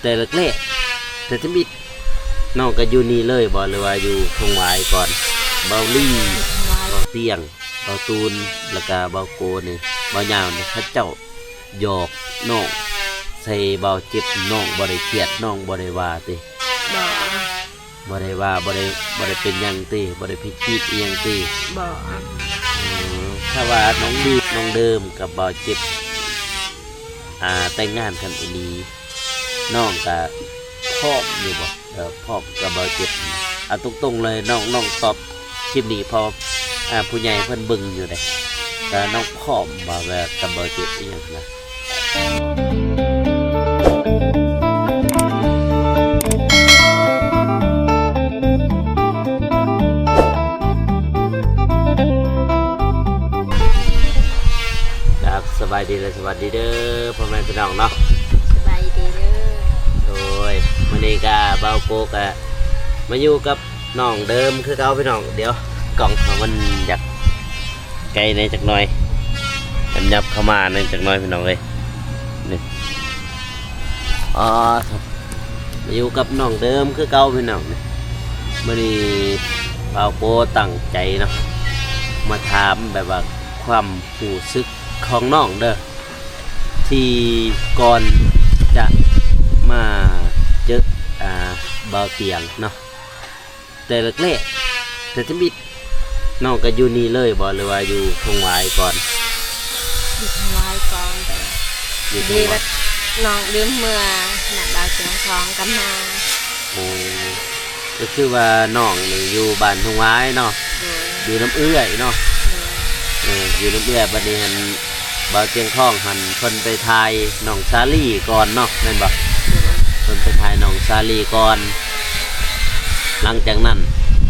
ແຕ່ແລກໆ ແຕ່ທຳອິດ ນ້ອງກໍຢູ່ນີ້ເລີຍບໍ່ ຫຼືວ່າຢູ່ທົ່ງຫວາຍກ່ອນ? ເບົາລີ ເບົາຕຽງ ເບົາຕູນ ແລ້ວກະເບົາໂກນີ້ ເບົາຍາວນີ້ ເຂົາເຈົ້າຫຍອກນ້ອງ ໃສ່ເບົາເຈັບ ນ້ອງບໍ່ໄດ້ຄຽດ ນ້ອງບໍ່ໄດ້ວ່າຕິ? ບໍ່ ບໍ່ໄດ້ວ່າ ບໍ່ໄດ້ ບໍ່ໄດ້ເປັນຫຍັງຕິ? ບໍ່ໄດ້ຜິດຜິດອີ່ຫຍັງຕິ? ບໍ່ ເອີ ຖ້າວ່ານ້ອງດີ ນ້ອງເດີມກັບເບົາເຈັບ ອ່າ ແຕ່ງງານກັນອີ່ຫຼີ ນ້ອງກະພ້ອມຢູ່ບໍ່? ເອີ ພ້ອມກັບເບົາເຈັບ ເອົາຕົງໆເລີຍ ນ້ອງ ນ້ອງຕອບຄລິບນີ້ ເພາະ ອ່າ ຜູ້ໃຫຍ່ເພິ່ນເບິ່ງຢູ່ເດ້ ກະນ້ອງພ້ອມບໍ່ ແບບກັບເບົາເຈັບອີ່ຫຍັງນະ? ຄັບ ສະບາຍດີ ແລະ ສະຫວັດດີເດີ ພໍ່ແມ່ພີ່ນ້ອງເນາະ ສະບາຍດີເດີ. ໂດຍ ມື້ນີ້ກະເບົາໂກກະມາຢູ່ກັບນ້ອງເດີມຄືເກົ່າພີ່ນ້ອງ. ດຽວກ້ອງເຮົາມັນຢາກໄກແດ່ຈັກໜ່ອຍ ມັນຫຍັບເຂົ້າມາແດ່ຈັກໜ່ອຍພີ່ນ້ອງເອີຍ. ນີ້ ອໍ ຢູ່ກັບນ້ອງເດີມຄືເກົ່າພີ່ນ້ອງ. ມື້ນີ້ເບົາໂກຕັ້ງໃຈເນາະ ມາຖາມແບບວ່າຄວາມຮູ້ສຶກຂອງນ້ອງເດີ ທີ່ກ່ອນຈະມາເຈີ ອ່າ ເບົາຕຽງເນາະ ແຕ່ແລກໆ ແຕ່ທຳອິດ ນ້ອງກໍຢູ່ນີ້ເລີຍບໍ່ ຫຼືວ່າຢູ່ທົ່ງຫວາຍກ່ອນ? ຢູ່ທົ່ງຫວາຍກ່ອນ ແຕ່ ຢູ່ທົ່ງຫວາຍ ດີແບບນ້ອງລືມເມືອນະ ເບົາຕຽງທອງກັບມາ. ໂອ້ ກໍຄືວ່ານ້ອງນີ້ຢູ່ບ້ານທົ່ງຫວາຍເນາະ? ໂດຍ ຢູ່ນຳເອື້ອຍເນາະ? ໂດຍ ເອີ ຢູ່ນຳເອື້ອຍ. ບັດນີ້ຫັ້ນ ເບົາຕຽງທອງຫັ້ນ ເພິ່ນໄປຖ່າຍນ້ອງສາລີກ່ອນເນາະ ແມ່ນບໍ່? ໂດຍ ເພິ່ນໄປຖ່າຍນ້ອງສາລີກ່ອນ ຫຼັງຈາກນັ້ນ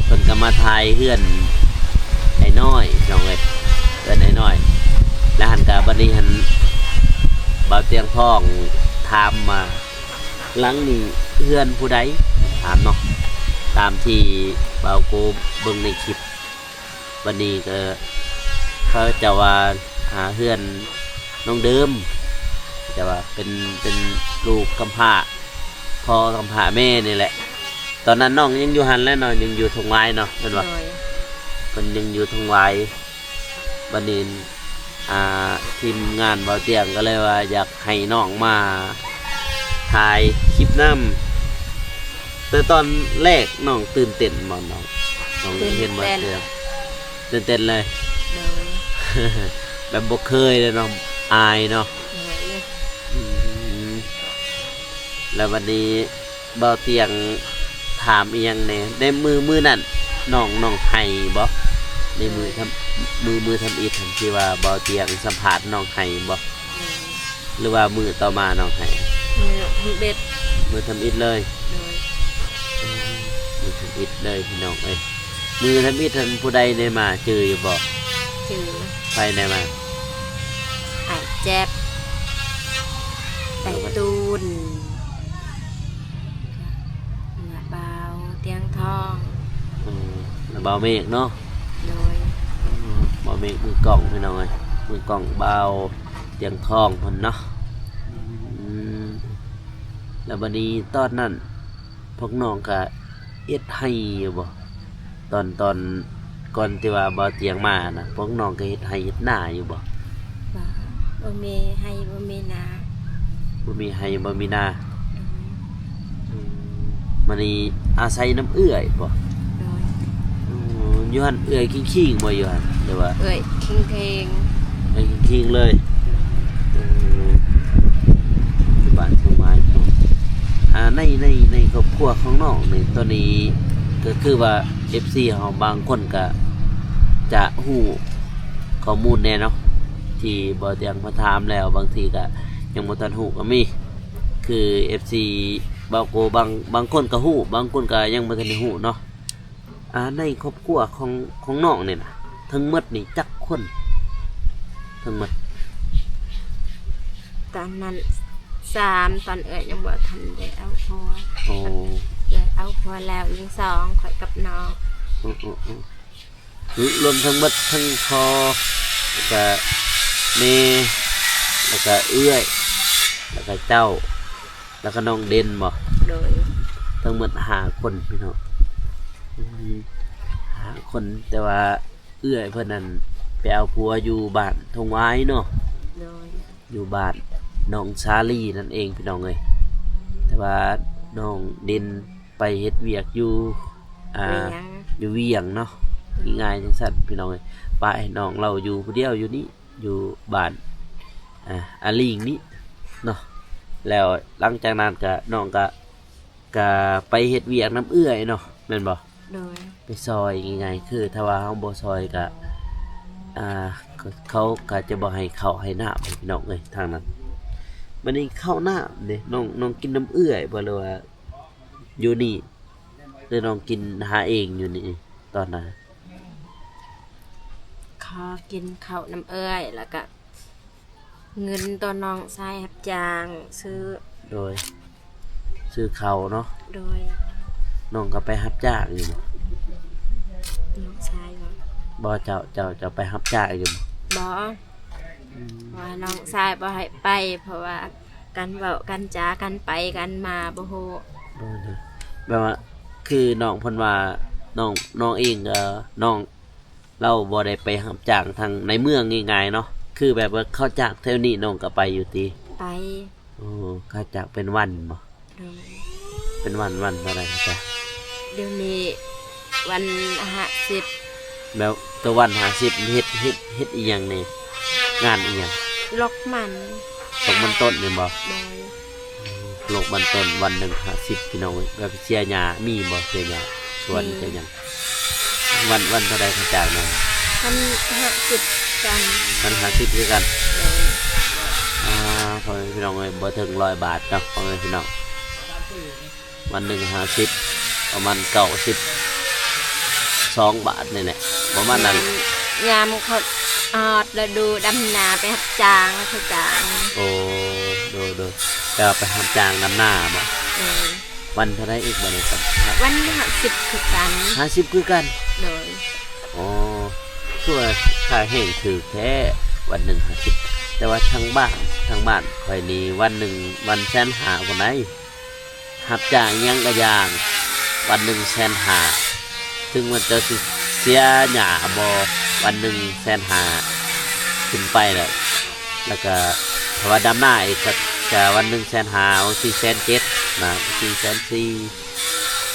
ເພິ່ນກໍມາຖ່າຍເຮືອນອ້າຍນ້ອຍ ພີ່ນ້ອງເອີຍ ເຮືອນອ້າຍນ້ອຍ. ແລ້ວຫັ້ນກະ ບັດນີ້ຫັ້ນ ເບົາຕຽງທອງຖາມວ່າ ຫຼັງນີ້ເຮືອນຜູ້ໃດ? ຖາມເນາະ ຕາມທີ່ເບົາໂກເບິ່ງໃນຄລິບ. ບັດນີ້ກໍເຂົາເຈົ້າວ່າ ອ່າ ເຮືອນນ້ອງເດີມ ແຕ່ວ່າເປັນ ເປັນລູກກຳພ້າ ພໍ່ກຳພ້າແມ່ນີ້ແຫຼະ. ຕອນນັ້ນນ້ອງຍັງຢູ່ຫັ້ນແຫຼະເນາະ ຍັງຢູ່ທົ່ງຫວາຍເນາະ ແມ່ນບໍ່? ໂດຍ ເພິ່ນຍັງຢູ່ທົ່ງຫວາຍ. ບັດນີ້ ອ່າ ທີມງານເບົາຕຽງກໍເລີຍວ່າຢາກໃຫ້ນ້ອງມາຖ່າຍຄລິບນຳ. ແຕ່ຕອນແລກນ້ອງຕື່ນເຕັ້ນບໍ່ນ້ອງ? ນ້ອງເຫັນບໍ່ເທື່ອ? ຕື່ນເຕັ້ນເລີຍ? ໂດຍ ແບບບໍ່ເຄີຍເລີຍເນາະ ອາຍເນາະ? ໂດຍ ອືມ ແລ້ວບັດນີ້ ເບົາຕຽງຖາມອີ່ຫຍັງແດ່ ໃນມື້ ມື້ນັ້ນ ນ້ອງ ນ້ອງໄຫ້ບໍ່? ໃນມື້ ໂດຍ ທຳ ມື້ ມື້ທຳອິດຫັ້ນ ທີ່ວ່າເບົາຕຽງສຳພາດ ນ້ອງໄຫ້ບໍ່? ໂດຍ ຫຼືວ່າມື້ຕໍ່ມານ້ອງໄຫ້? ມື້ທຳອິດ ມື້ທຳອິດເລີຍ? ໂດຍ ອືມ ມື້ທຳອິດເລີຍພີ່ນ້ອງເອີຍ. ມື້ທຳອິດຫັ້ນ ຜູ້ໃດແດ່ມາ ຈື່ຢູ່ບໍ່? ຈື່ ໃຜແດ່ມາ? ອ້າຍແຈັບ ໄປຕູນ ເບາຕຽງທອງ ອືມ ເບົາເມກເນາະ? ໂດຍ ອືມ ເບົາເມກມືກ້ອງພີ່ນ້ອງເອີຍ ມືກ້ອງເບົາຕຽງທອງເພິ່ນເນາະ. ອືມ ແລ້ວບັດນີ້ຕອນນັ້ນ ພວກນ້ອງກະເຮັດໄຮ່ຢູ່ບໍ່? ຕອນ ຕອນກ່ອນທີ່ວ່າເບົາຕຽງມານະ ພວກນ້ອງກໍເຮັດໄຮ່ເຮັດນາຢູ່ບໍ່? ບໍ່ ບໍ່ມີໄຮ່ບໍ່ມີນາ. ບໍ່ມີໄຮ່ບໍ່ມີນາ. ໂດຍ ອືມ ມານີ້ອາໄສນຳເອື້ອຍບໍ່? ໂດຍ ອືມ ຢູ່ຫັ້ນເອື້ອຍຄິງໆບໍ່ ຢູ່ຫັ້ນ ຫຼືວ່າ? ເອື້ອຍຄິງໆ ເອື້ອຍຄິງໆເລີຍ. ໂດຍ ເອີ ຢູ່ບ້ານທົ່ງຫວາຍເນາະ. ອ່າ ໃນ ໃນ ໃນຄອບຄົວຂອງນ້ອງນີ້ ຕອນນີ້ກໍຄືວ່າ ເອັຟຊີ ເຮົາບາງຄົນກໍຈະຮູ້ຂໍ້ມູນແດ່ເນາະ ທີ່ເບົາຕຽງມາຖາມແລ້ວ ບາງທີກໍຍັງບໍ່ທັນຮູ້ກໍມີ. ຄື ເອັຟຊີ ເບົາໂກ ບາງ ບາງຄົນກໍຮູ້ ບາງຄົນກໍຍັງບໍ່ທັນໄດ້ຮູ້ເນາະ. ອ່າ ໃນຄອບຄົວຂອງ ຂອງນ້ອງນີ້ນະ ທັງໝົດນີ້ຈັກຄົນ? ທັງໝົດ ຕອນນັ້ນສາມ ຕອນເອື້ອຍຍັງບໍ່ທັນໄດ້ເອົາຜົວ. ໂອ້ ເອື້ອຍເອົາຜົວແລ້ວຍິງສອງ ຂ້ອຍກັບນ້ອງ. ອື ອື ອື ລວມທັງໝົດ ທັງພໍ່ ແລ້ວກະແມ່ ແລ້ວກະເອື້ອຍ ແລ້ວກະເຈົ້າ ແລ້ວກໍນ້ອງເດັ່ນບໍ? ໂດຍ. ທັງໝົດຫ້າຄົນພີ່ນ້ອງ. ອືມ ຫ້າຄົນ ແຕ່ວ່າເອື້ອຍເພິ່ນນັ້ນໄປເອົາຜົວຢູ່ບ້ານທົ່ງຫວາຍເນາະ. ໂດຍ. ຢູ່ບ້ານໜອງສາລີນັ້ນເອງພີ່ນ້ອງເອີຍ. ແຕ່ວ່ານ້ອງເດັ່ນໄປເຮັດວຽກຢູ່ ອ່າ ວຽງ ຢູ່ວຽງເນາະ. ໂດຍ. ງ່າຍໆ ຈັ່ງຊັ້ນພີ່ນ້ອງເອີຍ. ປະໃຫ້ນ້ອງລາວຢູ່ຜູ້ດຽວຢູ່ນີ້ ຢູ່ບ້ານ ອ່າ ອາລີງນີ້ເນາະ. ແລ້ວຫຼັງຈາກນັ້ນກະ ນ້ອງກະ ກະໄປເຮັດວຽກນຳເອື້ອຍເນາະ ແມ່ນບໍ່? ໂດຍ. ໄປຊ່ອຍ ງ່າຍໆ ຄືຖ້າວ່າເຮົາບໍ່ຊ່ອຍກະ ອ່າ ເຂົາ ເຂົາກະຈະບໍ່ໃຫ້ເຂົ້າໃຫ້ນ້ຳ ພີ່ນ້ອງເອີຍ ທາງນັ້ນ. ບັດນີ້ເຂົ້ານ້ຳເດ້ ນ້ອງ ນ້ອງກິນນຳເອື້ອຍບໍ່ ຫຼືວ່າຢູ່ນີ້ ຫຼືນ້ອງກິນຫາເອງຢູ່ນີ້ຕອນນັ້ນ? ຂໍກິນເຂົ້ານຳເອື້ອຍ ແລ້ວກະເງິນຕໍ່ນ້ອງຊາຍຮັບຈ້າງຊື້. ໂດຍ. ຊື້ເຂົ້າເນາະ. ໂດຍ. ນ້ອງກໍໄປຮັບຈ້າງຢູ່ບໍ່? ນ້ອງຊາຍບໍ່? ບໍ່ ເຈົ້າ ເຈົ້າ ເຈົ້າໄປຮັບຈ້າງຢູ່ບໍ່? ບໍ່. ອືມ ວ່ານ້ອງຊາຍບໍ່ໃຫ້ໄປ ເພາະວ່າການເວົ້າການຈາ ການໄປການມາບໍ່ຮູ້. ໂດຍ ໂດຍ. ແບບວ່າ ຄືນ້ອງເພິ່ນວ່າ ນ້ອງ ນ້ອງເອງ ເອີ ນ້ອງ ລາວບໍ່ໄດ້ໄປຮັບຈ້າງທາງໃນເມືອງງ່າຍໆເນາະ. ຄືແບບວ່າເຂົາຈ້າງແຖວນີ້ ນ້ອງກໍໄປຢູ່ຕິ? ໄປ. ໂອ້ ເຂົາຈ້າງເປັນວັນບໍ? ໂດຍ. ເປັນວັນ ວັນເທົ່າໃດເຂົາຈ້າງ? ດຽວນີ້ວັນຫ້າສິບ. ແລ້ວແຕ່ວັນຫ້າສິບ ເຮັດ ເຮັດ ເຮັດອີ່ຫຍັງແດ່? ງານອີ່ຫຍັງ? ລົກມັນ. ລົກມັນຕົ້ນແມ່ນບໍ່? ໂດຍ. ໂລກມັນຕົ້ນວັນໜຶ່ງຫ້າສິບ ພີ່ນ້ອງເອີຍ. ແລ້ວເສຍຫຍ້າມີບໍ່? ເສຍຫຍ້າສວນ ມີ ເສຍຫຍັງ? ວັນ ວັນເທົ່າໃດເຂົາຈ້າງນະ? ພັນຫ້າສິບຄືກັນ. ພັນຫ້າສິບຄືກັນ. ໂດຍ. ອ່າ ພໍ່ແມ່ພີ່ນ້ອງເອີຍ ບໍ່ເຖິງຮ້ອຍບາດເນາະ ພໍ່ແມ່ພີ່ນ້ອງ. ວັນໜຶ່ງຫ້າສິບ ປະມານເກົ້າສິບສອງບາດນີ້ແຫຼະ ປະມານນັ້ນ. ແມ່ນ ຍາມເຂົາຮອດລະດູດຳນາໄປຮັບຈ້າງເຂົາຈ້າງ. ໂອ້ ໂດຍ ໂດຍ. ແຕ່ວ່າໄປຮັບຈ້າງດຳນາບໍ? ໂດຍ. ວັນເທົ່າໃດອີກບັດນີ້? ວັນຫ້າສິບຄືກັນ. ຫ້າສິບຄືກັນ? ໂດຍ. ອໍ ຄືວ່າຄ່າແຮງຖືກແທ້ ວັນໜຶ່ງຫ້າສິບ. ແຕ່ວ່າທາງບ້ານ ທາງບ້ານຂ້ອຍນີ້ ວັນໜຶ່ງ ວັນແສນຫ້າພຸ້ນໃດ໋. ຮັບຈ້າງຫຍັງກະຢ່າງ ວັນໜຶ່ງແສນຫ້າ ເຖິງວ່າເຈົ້າຊິເສຍຫຍ້າບໍ່ ວັນໜຶ່ງແສນຫ້າຂຶ້ນໄປແຫຼະ. ແລ້ວກະຖ້າວ່າດຳນາອີກກະ ກະວັນໜຶ່ງແສນຫ້າ ບາງທີແສນເຈັດນະ ບາງທີແສນສີ່.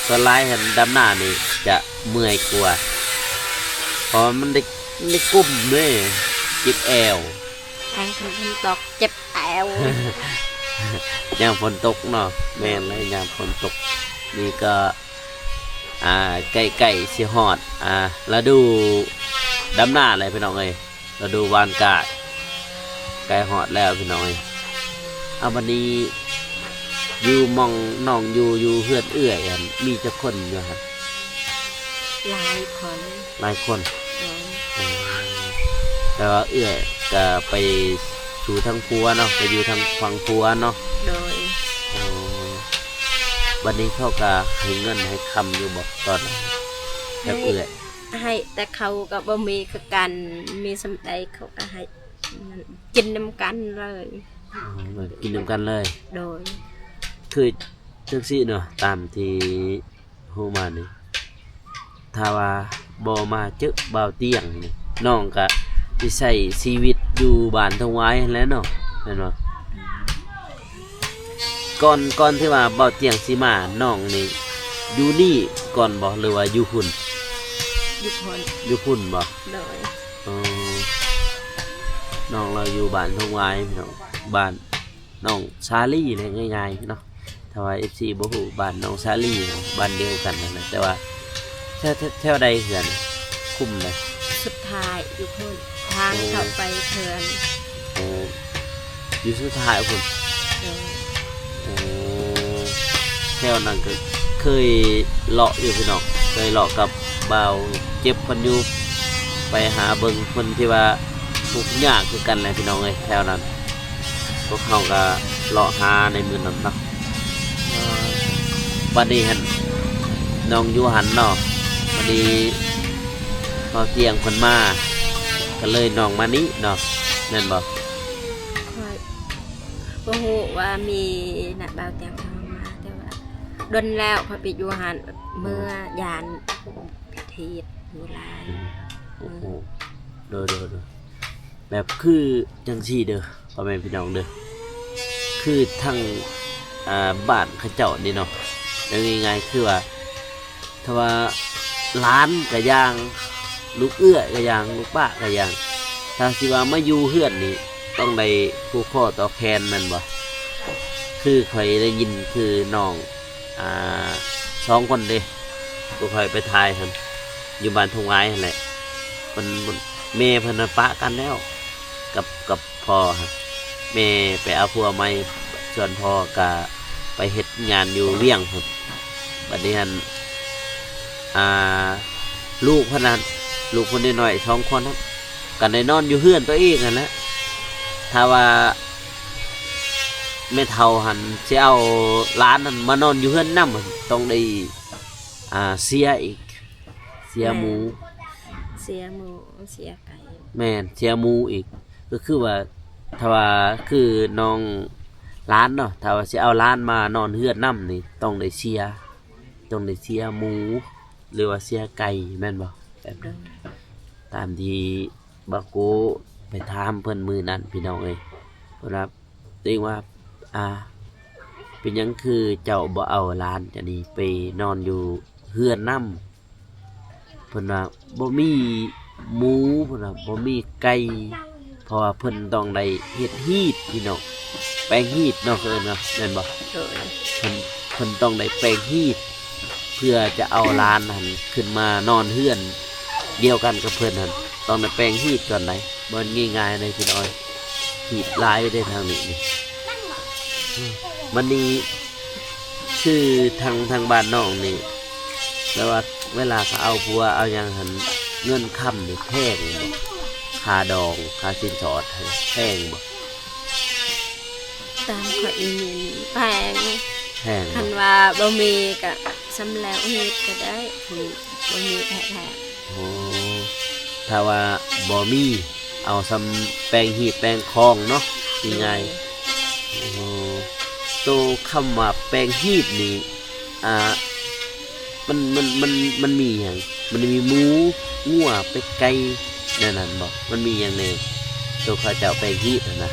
ສ່ວນຫຼາຍຫັ້ນດຳນານີ້ຈະເມື່ອຍກວ່າ ເພາະວ່າມັນໄດ້ ໄດ້ກົ້ມເດ້ ເຈັບແອວ. ແຮງຄັນຝົນຕົກເຈັບແອວ. ຍາມຝົນຕົກເນາະ. ແມ່ນແລ້ວ ຍາມຝົນຕົກນີ້ກໍ ອ່າ ໃກ້ໆຊິຮອດ ອ່າ ລະດູດຳນາແລ້ວພີ່ນ້ອງເອີຍ. ລະດູຫວ່ານກ້າ ໃກ້ຮອດແລ້ວພີ່ນ້ອງເອີຍ. ເອົາ ບັດນີ້ຢູ່ໝ່ອງນ້ອງຢູ່ ຢູ່ເຮືອນເອື້ອຍຫັ້ນ ມີຈັກຄົນຢູ່ຫັ້ນ? ຫຼາຍຄົນ. ຫຼາຍຄົນ. ໂດຍ. ອໍ ແຕ່ວ່າເອື້ອຍກະໄປສູ່ທາງຜົວເນາະ ໄປຢູ່ທາງຝັ່ງຜົວເນາະ. ໂດຍ. ອໍ ບັດນີ້ເຂົາກະໃຫ້ເງິນໃຫ້ຄຳຢູ່ບໍ່ຕອນນັ້ນ ກັບເອື້ອຍ? ໃຫ້ ໃຫ້ ແຕ່ເຂົາກໍບໍ່ມີຄືກັນ ມີສ່ຳໃດເຂົາກໍໃຫ້ ກິນນຳກັນເລີຍ. ອໍ ກິນນຳກັນເລີຍ. ໂດຍ. ຄືຈັ່ງຊີ້ເນາະ ຕາມທີ່ຮູ້ມານີ້ ຖ້າວ່າບໍ່ມາເຈີບ່າວຕຽງນີ້ ນ້ອງກະຊິໃຊ້ຊີວິດຢູ່ບ້ານທົ່ງຫວາຍຫັ້ນແຫຼະເນາະ ແມ່ນບໍ່? ກ່ອນ ກ່ອນທີ່ວ່າບ່າວຕຽງຊິມາ ນ້ອງນີ້ຢູ່ນີ້ກ່ອນບໍ່ ຫຼືວ່າຢູ່ພຸ້ນ? ຢູ່ພຸ້ນ. ຢູ່ພຸ້ນບໍ່? ໂດຍ. ອໍ ນ້ອງລາວຢູ່ບ້ານທົ່ງຫວາຍພີ່ນ້ອງ ບ້ານໜອງສາລີເລີຍ ງ່າຍໆເນາະ. ຖ້າວ່າເອັຟຊີບໍ່ຮູ້ ບ້ານໜອງສາລີ ບ້ານດຽວກັນນັ້ນແຫຼະ ແຕ່ວ່າແຖວ ແຖວ ແຖວໃດເຮືອນ? ຄຸ້ມໃດ? ສຸດທ້າຍຢູ່ພຸ້ນ ທາງ ໂອ້ ເຂົ້າໄປເຮືອນ. ໂອ້ ຢູ່ສຸດທ້າຍພຸ້ນ. ໂດຍ. ໂອ້ ແຖວນັ້ນກໍເຄີຍເລາະຢູ່ພີ່ນ້ອງ ເຄີຍເລາະກັບບ່າວເຈັບເພິ່ນຢູ່ ໄປຫາເບິ່ງເພິ່ນ ທີ່ວ່າທຸກຍາກຄືກັນແຫຼະພີ່ນ້ອງເອີຍ ແຖວນັ້ນ. ພວກເຮົາກໍເລາະຫາໃນມື້ນັ້ນເນາະ. ບັດນີ້ຫັ້ນ ນ້ອງຢູ່ຫັ້ນເນາະ ບັດນີ້ເຮົາຕຽງເພິ່ນມາ ກໍເລີຍນ້ອງມານີ້ເນາະ ແມ່ນບໍ່? ຂ້ອຍ ບໍ່ຮູ້ວ່າມີນະ ບ່າວຕຽງທອງມາ ແຕ່ວ່າດົນແລ້ວຂ້ອຍໄປຢູ່ຫັ້ນ ເມືອ ອືມ ຢ້ານພິດຢູ່ຫຼາຍ. ອືມ ໂອ້ໂຫ ໂດຍໆໆ ແບບຄືຈັ່ງຊີ້ເດີ ພໍ່ແມ່ພີ່ນ້ອງເດີ ຄືທາງ ອ່າ ບ້ານເຂົາເຈົ້ານີ້ເນາະ ເວົ້າງ່າຍໆ ຄືວ່າ ຖ້າວ່າຫຼານກະຢ່າງ ລູກເອື້ອຍກະຢ່າງ ລູກປ້າກະຢ່າງ ຖ້າຊິວ່າມາຢູ່ເຮືອນນີ້ ຕ້ອງໄດ້ຜູກຂໍ້ຕໍ່ແຂນແມ່ນບໍ່? ຄືຂ້ອຍໄດ້ຍິນ ຄືນ້ອງ ອ່າ ສອງຄົນເດ້ ຜູ້ຂ້ອຍໄປຖ່າຍຫັ້ນ ຢູ່ບ້ານທົ່ງຫວາຍຫັ້ນແຫຼະ ເພິ່ນ ແມ່ເພິ່ນນະປະກັນແລ້ວ ກັບ ກັບພໍ່ຫັ້ນ ແມ່ໄປເອົາຜົວໃໝ່ ສ່ວນພໍ່ກະໄປເຮັດງານຢູ່ວຽງພຸ້ນ. ບັດນີ້ຫັ້ນ ອ່າ ລູກເພິ່ນຫັ້ນ ລູກເພິ່ນນ້ອຍໆ ສອງຄົນຫັ້ນ ກະໄດ້ນອນຢູ່ເຮືອນຕົວເອງຫັ້ນແຫຼະ. ຖ້າວ່າແມ່ເຖົ້າຫັ້ນຊິເອົາຫຼານຫັ້ນມານອນຢູ່ເຮືອນນຳ ຕ້ອງໄດ້ ອ່າ ເສຍອີກ ເສຍໝູ ແມ່ນ ເສຍໝູ ເສຍໄກ່ ແມ່ນ ເສຍໝູອີກ ກໍຄືວ່າ ຖ້າວ່າຄືນ້ອງຫຼານເນາະ ຖ້າວ່າຊິເອົາຫຼານມານອນເຮືອນນຳນີ້ ຕ້ອງໄດ້ເສຍ ຕ້ອງໄດ້ເສຍໝູ ຫຼືວ່າເສຍໄກ່ແມ່ນບໍ່? ແບບນັ້ນ ໂດຍ ຕາມທີ່ບ່າວໂກໄປຖາມເພິ່ນມື້ນັ້ນ ພີ່ນ້ອງເອີຍ ເພິ່ນວ່າ ຕົວເອງວ່າ ອ່າ ເປັນຫຍັງຄືເຈົ້າບໍ່ເອົາຫຼານເຈົ້ານີ້ໄປນອນຢູ່ເຮືອນນຳ? ເພິ່ນວ່າບໍ່ມີໝູ ເພິ່ນວ່າບໍ່ມີໄກ່ ເພາະວ່າເພິ່ນຕ້ອງໄດ້ເຮັດຮີດ ພີ່ນ້ອງ ແປງຮີດເນາະ ເຂົາເອີ້ນວ່າ ແມ່ນບໍ່? ໂດຍ ເພິ່ນ ເພິ່ນຕ້ອງໄດ້ແປງຮີດ ເພື່ອຈະເອົາຫຼານຫັ້ນຂຶ້ນມານອນເຮືອນດຽວກັນກັບເພິ່ນຫັ້ນ ຕ້ອງໄດ້ແປງຮີດກ່ອນໃດ໋ ບໍ່ແມ່ນງ່າຍໆເດ້ພີ່ນ້ອງ ຮີດຫຼາຍເດ້ທາງນີ້ນີ້. ບັດນີ້ຄືທາງ ທາງບ້ານນ້ອງນີ້ ແບບວ່າເວລາເຂົາເອົາຜົວເອົາຫຍັງຫັ້ນ ເງິນຄຳນີ້ແພງບໍ່? ຄ່າດອງ ຄ່າສິນສອດຫັ້ນແພງບໍ່? ຕາມຂ້ອຍໄດ້ຍິນ ແພງ ແພງ ຄັນວ່າບໍ່ມີກະຊຳແລ້ວເຮັດກະໄດ້ ຄືບໍ່ມີແທ້ໆ. ໂອ້ ຖ້າວ່າບໍ່ມີ ເອົາຊຳແປງຮີດແປງຄອງເນາະ ງ່າຍໆ. ໂດຍ ໂອ້ ໂຕຄຳວ່າແປງຮີດນີ້ ອ່າ ມັນ ມັນ ມັນ ມັນມີຫຍັງ? ມັນມີໝູ ງົວ ເປັດ ໄກ່ ແນວນັ້ນບໍ່? ມັນມີຫຍັງແດ່? ໂຕເຂົາເຈົ້າແປງຮີດຫັ້ນນະ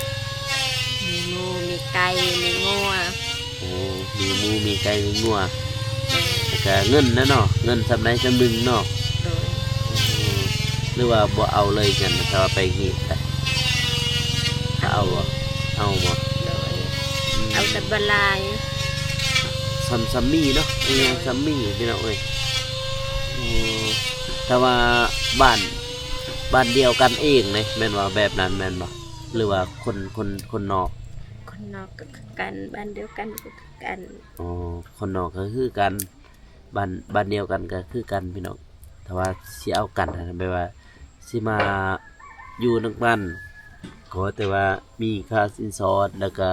ມີໝູ ມີໄກ່ ມີງົວ. ໂອ້ ມີໝູ ມີໄກ່ ມີງົວ ແລ້ວກະເງິນນະເນາະ ເງິນຊຳໃດຊຳໜຶ່ງເນາະ. ໂດຍ ໂອ້ ຫຼືວ່າບໍ່ເອົາເລີຍເງິນ ຖ້າວ່າແປງຮີດ ເອົາບໍ່? ເອົາບໍ່? ໂດຍ ອືມ ເອົາແຕ່ບໍ່ຫຼາຍ ຊຳ ຊຳມີເນາະ ເອີ ຊຳມີ ພີ່ນ້ອງເອີຍ. ໂອ້ ຖ້າວ່າບ້ານ ບ້ານດຽວກັນເອງເດ້ ແມ່ນວ່າແບບນັ້ນແມ່ນບໍ່? ຫຼືວ່າຄົນ ຄົນ ຄົນນອກ? ຄົນນອກກໍຄືກັນ ບ້ານດຽວກັນກໍຄືກັນ. ອໍ ຄົນນອກກໍຄືກັນ ບ້ານ ບ້ານດຽວກັນກໍຄືກັນ ພີ່ນ້ອງ. ຖ້າວ່າຊິເອົາກັນຫັ້ນ ແບບວ່າຊິມາຢູ່ນຳກັນ ຂໍແຕ່ວ່າມີຄ່າສິນສອດ ແລ້ວກະ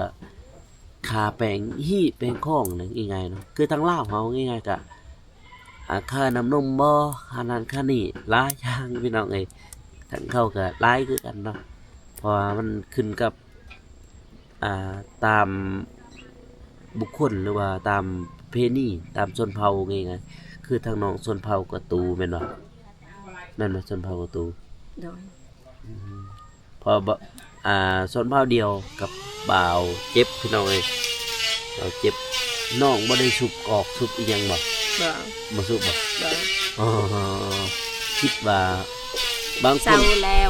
ຄ່າແປງຮີດແປງຄອງ ງ່າຍໆເນາະ ຄືທາງລາວເຮົາ ງ່າຍໆກະ ອ່າ ຄ່ານ້ຳນົມບໍ ຄ່ານັ້ນຄ່ານີ້ ຫຼາຍຢ່າງ ພີ່ນ້ອງເອີຍ. ທາງເຂົາກໍຫຼາຍຄືກັນເນາະ ເພາະວ່າມັນຂຶ້ນກັບ ອ່າ ຕາມບຸກຄົນ ຫຼືວ່າຕາມປະເພນີ ຕາມຊົນເຜົ່າ ງ່າຍໆ ຄືທາງນ້ອງຊົນເຜົ່າກະຕູແມ່ນບໍ່? ແມ່ນບໍ່? ຊົນເຜົ່າກະຕູ ໂດຍ ອືມ ເພາະວ່າ ອ່າ ຊົນເຜົ່າດຽວກັບບ່າວເຈັບ ພີ່ນ້ອງເອີຍ ບ່າວເຈັບ. ນ້ອງບໍ່ໄດ້ສູບກອກສູບອີ່ຫຍັງບໍ່? ບໍ່ ບໍ່ສູບບໍ່? ບໍ່ ອໍ ຄິດວ່າບາງຄົນ ເຊົາແລ້ວ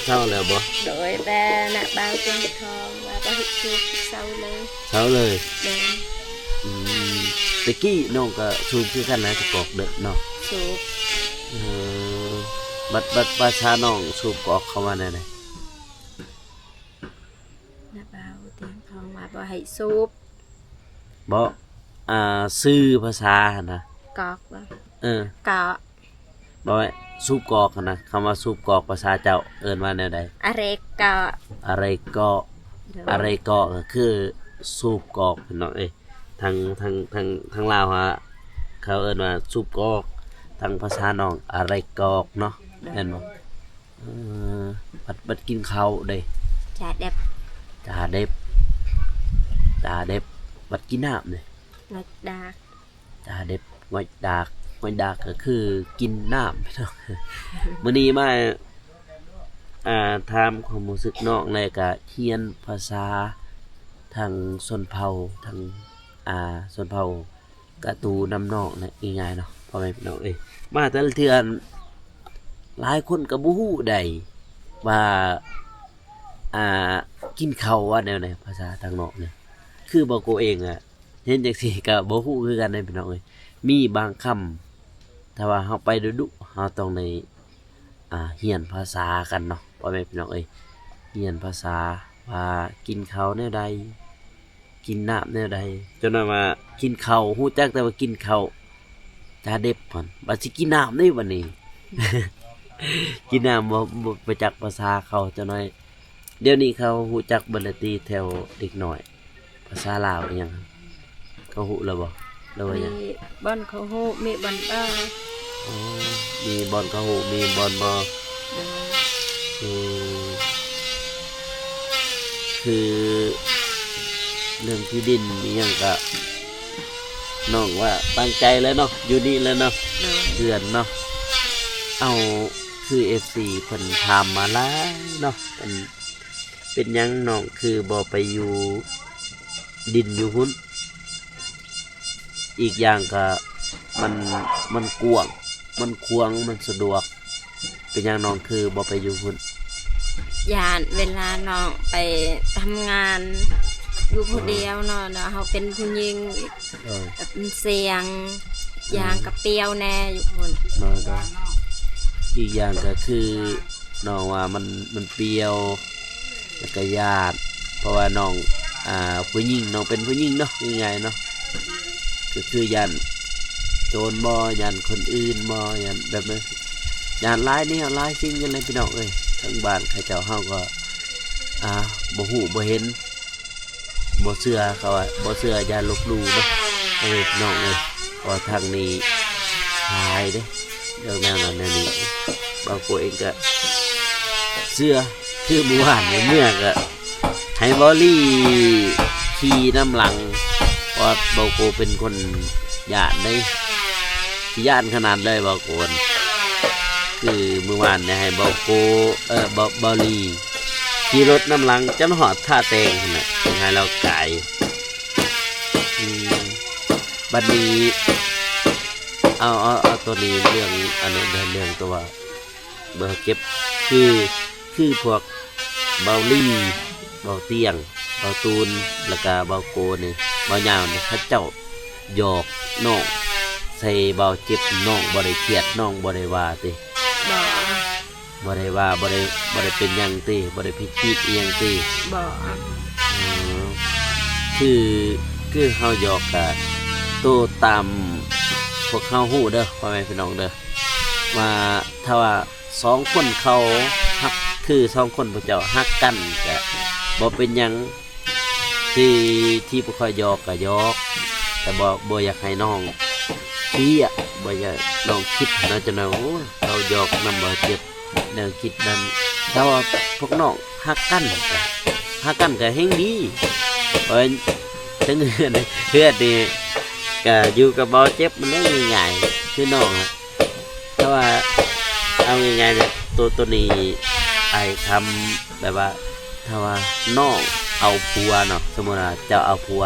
ເຊົາແລ້ວບໍ່? ໂດຍ ແຕ່ນະບ່າວຕຽງທອງວ່າບໍ່ໃຫ້ສູບ ເຊົາເລີຍ ເຊົາເລີຍ. ໂດຍ ອືມ ແຕ່ກີ້ນ້ອງກໍສູບຄືກັນນະ ແຕ່ກອກເດີເນາະ ສູບ. ເອີ ບັດ ບັດພາສານ້ອງສູບກອກເຂົາວ່າແນວໃດ? ນະບ່າວຕຽງທອງວ່າບໍ່ໃຫ້ສູບ ບໍ່ ອ່າ ຊື່ພາສາຫັ້ນນະ ກອກບໍ່? ເອີ ກອກ ບໍ່ແມ່ນ ສູບກອກຫັ້ນນະ ຄຳວ່າສູບກອກພາສາເຈົ້າເອີ້ນວ່າແນວໃດ? ອາເຣກອກ ອາເຣກອກ ໂດຍ ອາເຣກອກກໍຄືສູບກອກ ພີ່ນ້ອງເອີຍ. ທາງ ທາງ ທາງ ທາງລາວຫາ ເຂົາເອີ້ນວ່າສູບກອກ ທາງພາສານ້ອງອາເຣກອກເນາະ ໂດຍ ແມ່ນບໍ່? ເອີ ບັດ ບັດກິນເຂົ້າເດ້ ຈາເດັບ ຈາເດັບ. ຕາແດັບ ບັດກິນນ້ຳເດ້ ງອດດາກ ຕາແດັບ ງອດດາກ ງອດດາກກໍຄືກິນນ້ຳ ພີ່ນ້ອງ. ມື້ນີ້ມາ ອ່າ ຖາມຄວາມຮູ້ສຶກນ້ອງ ແລະກະຮຽນພາສາທາງຊົນເຜົ່າ ທາງ ອ່າ ຊົນເຜົ່າ ກະຕູນຳນ້ອງນະ ງ່າຍໆເນາະ ພໍ່ແມ່ພີ່ນ້ອງເອີຍ. ມາແຕ່ລະເທື່ອ ຫຼາຍຄົນກໍບໍ່ຮູ້ໃດວ່າ ອ່າ ກິນເຂົ້າວ່າແນວໃດ ພາສາທາງນອກນີ້. ຄືບໍ່ໂກເອງອະ ເຫັນຈັ່ງຊີ້ກໍບໍ່ຮູ້ຄືກັນເດ້ພີ່ນ້ອງເອີຍ. ມີບາງຄຳ ຖ້າວ່າເຮົາໄປດຸໆ ເຮົາຕ້ອງໄດ້ ອ່າ ຮຽນພາສາກັນເນາະ ພໍ່ແມ່ພີ່ນ້ອງເອີຍ. ຮຽນພາສາວ່າກິນເຂົ້າແນວໃດ ກິນນ້ຳແນວໃດ. ຈົນວ່າກິນເຂົ້າ ຮູ້ຈັກແຕ່ວ່າກິນເຂົ້າ ຕາເດັບຫັ້ນ ບັດຊິກິນນ້ຳເດ້ບັດນີ້ ກິນນ້ຳບໍ່ ບໍ່ ບໍ່ຈັກພາສາເຂົາຈັກໜ້ອຍ. ດຽວນີ້ເຂົາຮູ້ຈັກເບິດແລ້ວຕິ ແຖວເດັກນ້ອຍ ພາສາລາວອີ່ຫຍັງ ເຂົາຮູ້ແລ້ວບໍ່ ຫຼືວ່າຫຍັງ? ມີບ່ອນເຂົາຮູ້ ມີບ່ອນບໍ່. ອໍ ມີບ່ອນເຂົາຮູ້ ມີບ່ອນບໍ່. ໂດຍ ຄື ຄືເລື່ອງທີ່ດິນອີ່ຫຍັງກະ ນ້ອງວ່າຕັ້ງໃຈແລ້ວເນາະ ຢູ່ນີ້ແລ້ວເນາະ. ໂດຍ ເຮືອນເນາະ. ເອົາ ຄືເອັຟຊີເພິ່ນຖາມມາຫຼາຍເນາະ ເປັນ ເປັນຫຍັງນ້ອງຄືບໍ່ໄປຢູ່ດິນຢູ່ພຸ້ນ? ອີກຢ່າງກະມັນ ມັນກວ້າງ ມັນຂວາງ ມັນສະດວກ. ເປັນຫຍັງນ້ອງຄືບໍ່ໄປຢູ່ພຸ້ນ? ຢ້ານເວລານ້ອງໄປທຳງານຢູ່ຜູ້ດຽວເນາະ ເນາະ ເຮົາເປັນຜູ້ຍິງ ເອີ ແບບມັນສ່ຽງ ເອີ ຢ່າງກະປ່ຽວແດ່ຢູ່ພຸ້ນ. ໂດຍ ໂດຍ ອີກຢ່າງກະຄື ນ້ອງວ່າມັນ ມັນປ່ຽວ ແລ້ວກະຢ້ານ ເພາະວ່ານ້ອງ ອ່າ ຜູ້ຍິງ ນ້ອງເປັນຜູ້ຍິງເນາະ ງ່າຍໆເນາະ ກໍຄືຢ້ານໂຈນບໍ ຢ້ານຄົນອື່ນບໍ ຢ້ານແບບນັ້ນ ຢ້ານຫຼາຍແນວຫຼາຍສິ່ງຫັ້ນແຫຼະ ພີ່ນ້ອງເອີຍ. ທາງບ້ານເຂົາເຈົ້າເຮົາກໍ ອ່າ ບໍ່ຮູ້ບໍ່ເຫັນ ບໍ່ເຊື່ອ ເຂົາວ່າບໍ່ເຊື່ອຢ່າລົບຫຼູ່ເນາະ ເອີ ພີ່ນ້ອງເອີຍ. ເພາະວ່າທາງນີ້ຫຼາຍເດ້ ເລື່ອງແນວນັ້ນແນວນີ້ ບາງຄົນເອງກໍເຊື່ອ. ຄືມື້ວານນີ້ເມືອກໍໃຫ້ເບົາລີຂີ່ນຳຫຼັງ ເພາະວ່າເບົາໂກເປັນຄົນຢ້ານເດ້ ຢ້ານຂະໜາດເລີຍເບົາໂກນ. ຄືມື້ວານນີ້ໃຫ້ເບົາໂກ ເອີ ເບົາ ເບົາລີຂີ່ລົດນຳຫຼັງຈົນຮອດທ່າແຕ່ງພຸ້ນແຫຼະ ຈຶ່ງໃຫ້ລາວກາຍ. ອືມ ບັດນີ້ ເອົາ ເອົາ ເອົາໂຕນີ້ເລື່ອງ ອັນນີ້ເລື່ອງ ເລື່ອງຕົວເບົາເຈັບ ຄື ຄືພວກເບົາລີ ເບົາຕຽງ ເບົາຕູນ ແລ້ວກະເບົາໂກນີ້ ເບົາຍາວນີ້ ເຂົາເຈົ້າຫຍອກນ້ອງໃສ່ເບົາເຈັບ ນ້ອງບໍ່ໄດ້ຄຽດ ນ້ອງບໍ່ໄດ້ວ່າຕິ? ບໍ່ ບໍ່ໄດ້ວ່າ ບໍ່ໄດ້ ບໍ່ໄດ້ເປັນຫຍັງຕິ? ບໍ່ໄດ້ຜິດຜິດອີ່ຫຍັງຕິ? ບໍ່. ເອີ ຄື ຄືເຮົາຫຍອກກະ ໂຕຕາມພວກເຮົາຮູ້ເດີ ພໍ່ແມ່ພີ່ນ້ອງເດີ ວ່າຖ້າວ່າສອງຄົນເຂົາຮັກ ຄືສອງຄົນພວກເຈົ້າຮັກກັນກະບໍ່ເປັນຫຍັງ ທີ່ ທີ່ພວກຂ້ອຍຫຍອກກະຫຍອກ ແຕ່ບໍ່ ບໍ່ຢາກໃຫ້ນ້ອງເຄຍ ບໍ່ຢາກນ້ອງຄິດຫັ້ນນະ ຈັ່ງນັ້ນ. ໂອ້ຍ ເຮົາຫຍອກນຳບໍ່ເຈັບ ແນວຄິດນັ້ນ ຖ້າວ່າພວກນ້ອງຮັກກັນ ຮັກກັນກະແຮ່ງດີ ເພາະວ່າທັງເຮືອນ ເຮືອນນີ້ກະຢູ່ກັບບໍ່ເຈັບ ມັນໄດ້ງ່າຍໆ ຄືນ້ອງ ຖ້າວ່າເອົາງ່າຍໆເລີຍ ໂຕ ໂຕນີ້ອ້າຍຄຳ ແບບວ່າ ຖ້າວ່ານ້ອງເອົາຜົວເນາະ ສົມມຸດວ່າເຈົ້າເອົາຜົວ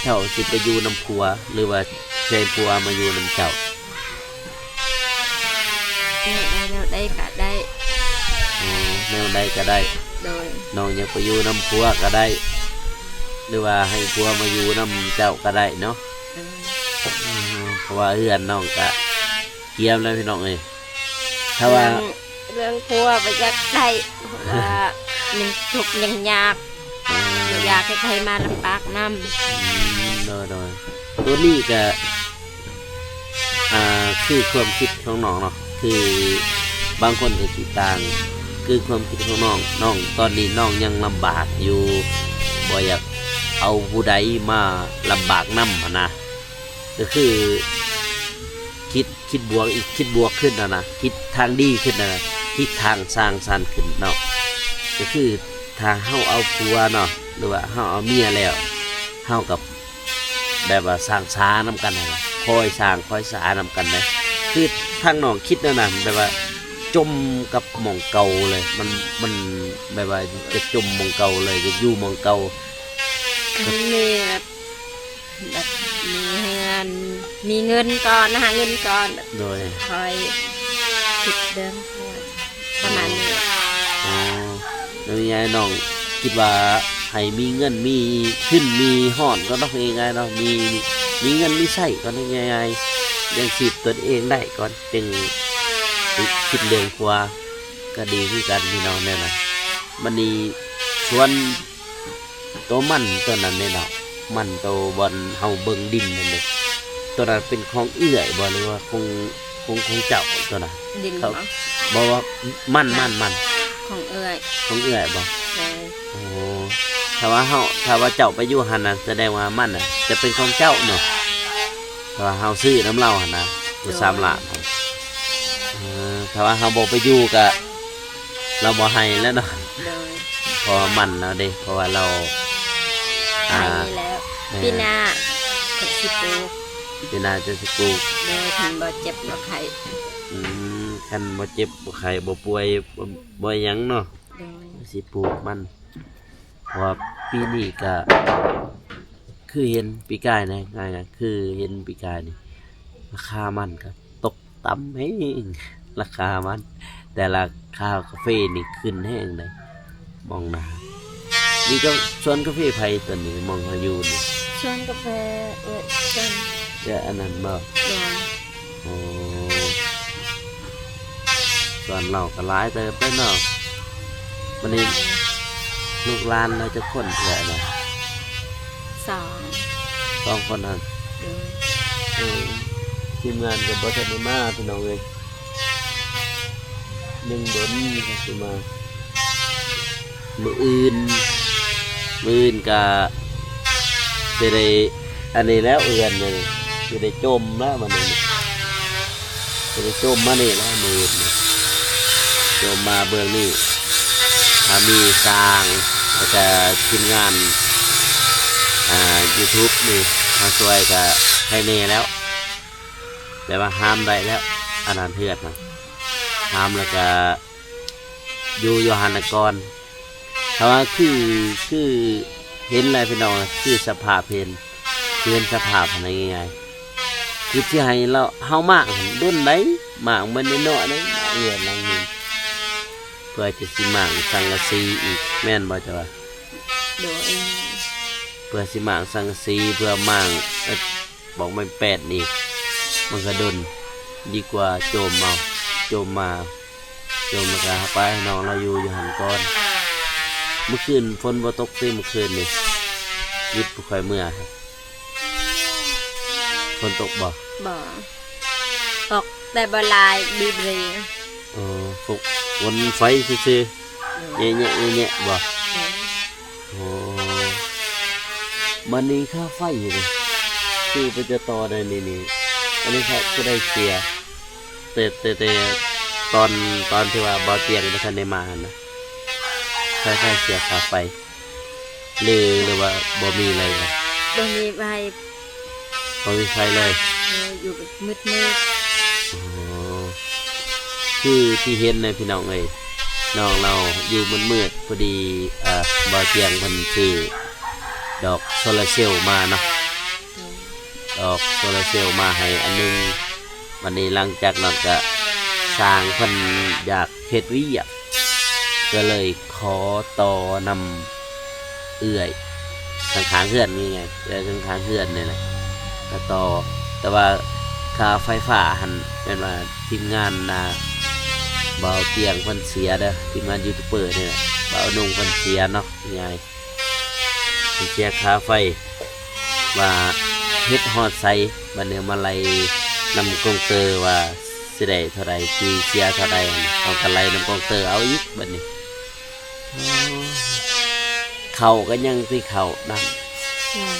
ເຈົ້າຊິໄປຢູ່ນຳຜົວ ຫຼືວ່າຊິໃຫ້ຜົວມາຢູ່ນຳເຈົ້າ? ແນວໃດ ແນວໃດກະໄດ້. ອໍ ແນວໃດກະໄດ້. ໂດຍ. ນ້ອງຢາກໄປຢູ່ນຳຜົວກະໄດ້ ຫຼືວ່າໃຫ້ຜົວມາຢູ່ນຳເຈົ້າກະໄດ້ເນາະ. ເອີ ເພາະວ່າເຮືອນນ້ອງກະກຽມແລ້ວພີ່ນ້ອງເອີຍ ຖ້າວ່າ ເລື່ອງ ເລື່ອງຜົວບໍ່ຢາກໄດ້ ເພາະວ່າຍັງທຸກຍັງຍາກ ເອີ ບໍ່ຢາກໃຫ້ໃຜມາລຳບາກນຳ. ອືມ ໂດຍໆ ໂຕນີ້ກະ ອ່າ ຄືຄວາມຄິດຂອງນ້ອງເນາະ ຄືບາງຄົນກໍຄິດຕ່າງ ຄືຄວາມຄິດຂອງນ້ອງ ນ້ອງ ຕອນນີ້ນ້ອງຍັງລຳບາກຢູ່ ບໍ່ຢາກເອົາຜູ້ໃດມາລຳບາກນຳຫັ້ນນະ ກໍຄືຄິດ ຄິດບວກອີກ ຄິດບວກຂຶ້ນຫັ້ນນະ ຄິດທາງດີຂຶ້ນຫັ້ນນະ ຄິດທາງສ້າງສັນຂຶ້ນເນາະ. ກໍຄືຖ້າເຮົາເອົາຜົວເນາະ ຫຼືວ່າເຮົາເອົາເມຍແລ້ວ ເຮົາກັບແບບວ່າສ້າງສານຳກັນຫັ້ນນະ ຄອຍສ້າງຄອຍສານຳກັນເດ້. ຄືທາງນ້ອງຄິດແນວນັ້ນ ແບບວ່າຈົມກັບໝ່ອງເກົ່າເລີຍ ມັນ ມັນແບບວ່າຈະຈົມໝ່ອງເກົ່າເລີຍ ຈະຢູ່ໝ່ອງເກົ່າ. ຄັນມີແບບ ແບບມີເຮືອນ ມີເງິນກ່ອນ ຫາເງິນກ່ອນ ໂດຍ ຄ່ອຍຄິດເລື່ອງ ປະມານນີ້. ອໍ ເວົ້າງ່າຍໆ ນ້ອງຄິດວ່າໃຫ້ມີເງິນມີທຶນມີຮອດກ່ອນເນາະ ເວົ້າງ່າຍໆເນາະ ມີ ມີເງິນມີໃຊ້ກ່ອນ ເວົ້າງ່າຍໆ ລ້ຽງຊີບຕົນເອງໄດ້ກ່ອນ ຈຶ່ງຄິດເລື່ອງຄົວ ກໍດີຄືກັນພີ່ນ້ອງແນວນັ້ນ. ບັດນີ້ສວນ ໂຕມັນໂຕນັ້ນເດ້ເນາະ ມັນໂຕບ່ອນເຮົາເບິ່ງດິນນັ້ນເດ້ ໂຕນັ້ນເປັນຂອງເອື້ອຍບໍ່ ຫຼືວ່າຂອງ ຂອງ ຂອງເຈົ້າໂຕນັ້ນ? ດິນເຂົາ ບໍ່ ບໍ່ ມັນ ມັນ ມັນ ຂອງເອື້ອຍ ຂອງເອື້ອຍບໍ່? ໂດຍ. ໂອ້ ຖ້າວ່າເຮົາ ຖ້າວ່າເຈົ້າໄປຢູ່ຫັ້ນນະ ສະແດງວ່າມັນນະຈະເປັນຂອງເຈົ້າເນາະ ຖ້າວ່າເຮົາຊື້ນຳລາວຫັ້ນນະ ໂຕ ໂດຍ ສາມລ້ານຫັ້ນ. ເອີ ຖ້າວ່າເຮົາບໍ່ໄປຢູ່ກະ ລາວບໍ່ໃຫ້ແລ້ວເນາະ. ໂດຍ. ເພາະວ່າໝັ້ນແລ້ວເດ້ ເພາະວ່າລາວ ອ່າ ໃຫ້ແລ້ວ ແມ່ນ ປີໜ້າຂ້ອຍຊິປູກ ປີໜ້າຈະຊິປູກ. ໂດຍ. ຄັນບໍ່ເຈັບບໍ່ໄຂ້ ອືມ ຄັນບໍ່ເຈັບບໍ່ໄຂ້ບໍ່ປ່ວຍ ບໍ່ ບໍ່ຫຍັງເນາະ. ໂດຍ. ຊິປູກມັນ ເພາະວ່າປີນີ້ກະຄືເຫັນປີກາຍນະ ງ່າຍໆ ຄືເຫັນປີກາຍນີ້ ລາຄາມັນກະຕົກ ຕ່ຳແຮງ ລາຄາມັນ ແຕ່ລາຄາກາເຟນີ້ຂຶ້ນແຮງເດ້ ມອງໜ້າ. ນີ້ກໍສວນກາເຟໃຜຕົວນີ້ ມອງເຮົາຢູ່ນີ້? ສວນກາເຟເອື້ອຍ ເອື້ອຍອັນນັ້ນບໍ່? ໂດຍ. ໂອ້ ສວນລາວກໍຫຼາຍເຕີບເດ້ເນາະ. ບັດນີ້ລູກຫຼານລາວຈັກຄົນເອື້ອຍນະ? ສອງ ສອງຄົນຫັ້ນ. ໂດຍ. ເອີ ທີມງານກໍບໍ່ທັນໄດ້ມາພີ່ນ້ອງເອີຍ ຍັງດົນຊິມາ. ມື້ອື່ນ ມື້ອື່ນກະຊິໄດ້ອັນນີ້ແລ້ວ ເຮືອນນີ້ຊິໄດ້ໂຈມແລ້ວ ບັດນີ້ຊິໄດ້ໂຈມມານີ້ແລ້ວ ມື້ອື່ນນີ້ ໂຈມມາເບື້ອງນີ້ ຖ້າມີຊ່າງ ແລ້ວກະທີມງານ ອ່າ ຢູທູບນີ້ມາຊ່ວຍກະໃຫ້ແດ່ແລ້ວ ແຕ່ວ່າຫາມໄດ້ແລ້ວ ອັນນັ້ນເຮືອນນະ ຫາມແລ້ວກະ ຢູ່ຢູ່ຫັ້ນນະກ່ອນ. ຖ້າວ່າຄື ຄືເຫັນແລ້ວພີ່ນ້ອງ ຄືສະພາບເຫັນ ຄືເຫັນສະພາບຫັ້ນນະ ງ່າຍໆ ຄືຊິໃຫ້ລາວ ເຮົາມາງຫັ້ນດົນໃດ ມາງມັນນ້ອຍໆເດ້ ເຮືອນຫຼັງໜຶ່ງ ເພື່ອຈະຊິມາງສັງກະສີອີກ ແມ່ນບໍ່ເຈົ້າວ່າ? ໂດຍ. ເພື່ອຊິມາງສັງກະສີ ເພື່ອມາງ ເອີ ບອກໄມ້ແປ້ນນີ້ ມັນກະດົນ ດີກວ່າໂຈມເອົາ ໂຈມມາ ໂຈມແລ້ວກະໄປໃຫ້ນ້ອງລາວຢູ່ ຢູ່ຫັ້ນກ່ອນ. ມື້ຄືນຝົນບໍ່ຕົກຕິ ມື້ຄືນນີ້ ຫຍິບຂ້ອຍເມືອ ຝົນຕົກບໍ່? ບໍ່ ຕົກແຕ່ບໍ່ຫຼາຍ ບີບເຣ. ອໍ ຝົນ ຝົນໄຟຊື່ໆ ໂດຍ ແຍະໆໆບໍ່? ໂດຍ. ໂອ້ ບັດນີ້ຄ່າໄຟເດ ຄືເພິ່ນຈະຕໍ່ໄດ້ນີ້ ນີ້ ອັນນີ້ຄ່າຜູ້ໃດເສຍ? ແຕ່ ແຕ່ ແຕ່ຕອນ ຕອນທີ່ວ່າບ່າວຕຽງບໍ່ທັນໄດ້ມາຫັ້ນນະ ໃຜ ໃຜເສຍຄ່າໄຟ ຫຼື ຫຼືວ່າບໍ່ມີເລີຍ? ບໍ່ມີໄຟ ບໍ່ມີໄຟເລີຍ ເອີ ຢູ່ແບບມືດໆ. ອໍ ຄືທີ່ເຫັນນະພີ່ນ້ອງເອີຍ ນ້ອງລາວຢູ່ມືດໆ ພໍດີ ອ່າ ບ່າວຕຽງເພິ່ນຊື້ດອກໂຊລາເຊວມາເນາະ ດອກໂຊລາເຊວມາໃຫ້ອັນໜຶ່ງ. ບັດນີ້ຫຼັງຈາກນັ້ນກະຊ່າງເພິ່ນຢາກເຮັດວຽກ ກໍເລີຍຂໍຕໍ່ນຳເອື້ອຍຂ້າງໆເຮືອນນີ້ໄງ ເອື້ອຍຂ້າງໆເຮືອນນີ້ແຫຼະ ມາຕໍ່. ແຕ່ວ່າຄ່າໄຟຟ້າຫັ້ນ ແມ່ນວ່າທີມງານ ອ່າ ບ່າວຕຽງເພິ່ນເສຍເດີ ທີມງານຢູທູບເບີນີ້ແຫຼະ ບ່າວນຸ່ງເພິ່ນເສຍເນາະ ງ່າຍ ເພິ່ນເສຍຄ່າໄຟ ວ່າເຮັດຮອດໃສ ບັດນີ້ມາໄລ່ນຳກົງເຕີວ່າຊິໄດ້ເທົ່າໃດ ຊິເສຍເທົ່າໃດ ເຮົາກໍໄລ່ນຳກົງເຕີເອົາອີກບັດນີ້. ເຂົ້າກໍຍັງຕິ ເຂົ້ານຳ ຍັງ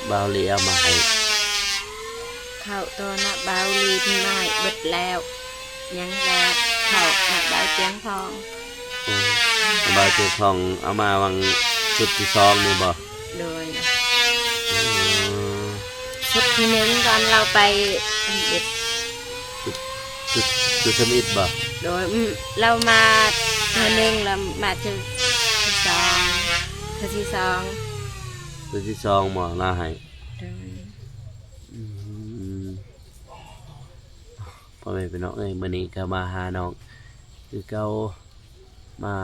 ບ່າວລີເອົາມາໃຫ້ ເຂົ້າຕອນນະ ບ່າວລີເພິ່ນມາໃຫ້ເບິດແລ້ວ ຍັງແຕ່ເຂົ້ານະ ບ່າວຕຽງທອງ. ໂອ້ ບ່າວຕຽງທອງເອົາມາຫວ່າງຊຸດທີສອງນີ້ບໍ່? ໂດຍ. ທີໜຶ່ງຕອນລາວໄປທຳອິດ ຈຸດ ຈຸດທຳອິດບໍ່? ໂດຍ ອືມ ລາວມາເທື່ອໜຶ່ງ ລາວມາເທື່ອທີສອງ ເທື່ອທີສອງ ເທື່ອທີສອງບໍ່ລາວໃຫ້? ໂດຍ ອືມ ພໍ່ແມ່ພີ່ນ້ອງເອີຍ ມື້ນີ້ກໍມາຫານ້ອງຄືເກົ່າ ມາ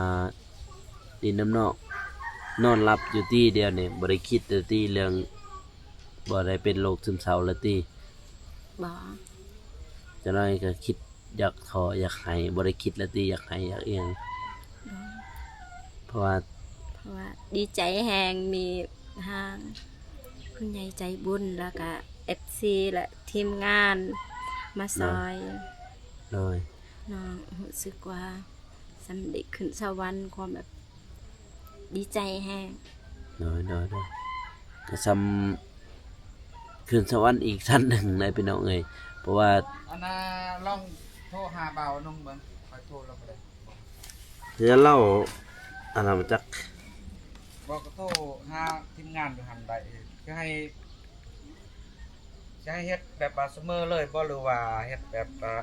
ຫຼິ້ນນຳນ້ອງ. ນອນຫຼັບຢູ່ຕິດຽວນີ້? ບໍ່ໄດ້ຄິດແລ້ວຕິ ເລື່ອງບໍ່ໄດ້ເປັນໂລກຊຶມເສົ້າແລ້ວຕິ? ບໍ່ ຈັກໜ້ອຍກໍຄິດຢາກທໍ້ຢາກໄຫ້ ບໍ່ໄດ້ຄິດແລ້ວຕິ ຢາກໄຫ້ຢາກອີ່ຫຍັງ? ບໍ່ ເພາະວ່າ ເພາະວ່າດີໃຈແຮງ ມີທາງຜູ້ໃຫຍ່ໃຈບຸນ ແລ້ວກະເອັຟຊີ ແລະ ທີມງານມາຊ່ອຍ. ໂດຍ ນ້ອງຮູ້ສຶກວ່າສ່ຳໄດ້ຂຶ້ນສະຫວັນ ຄວາມແບບດີໃຈແຮງ. ໂດຍ ໂດຍ ໂດຍ ກໍສ່ຳຂຶ້ນສະຫວັນອີກຊັ້ນໜຶ່ງເລີຍພີ່ນ້ອງເອີຍ ເພາະວ່າ ອັນນ່າ ລອງໂທຫາບ່າວນົງເບິ່ງ ຂ້ອຍໂທລາວບໍ່ໄດ້ ເທື່ອລາວອັນນັ້ນຈັກ ບໍ່ ກໍໂທຫາທີມງານຢູ່ຫັ້ນໄດ້ ຄືໃຫ້ ຊິໃຫ້ເຮັດແບບວ່າສະເໝີເລີຍບໍ່ ຫຼືວ່າເຮັດແບບວ່າ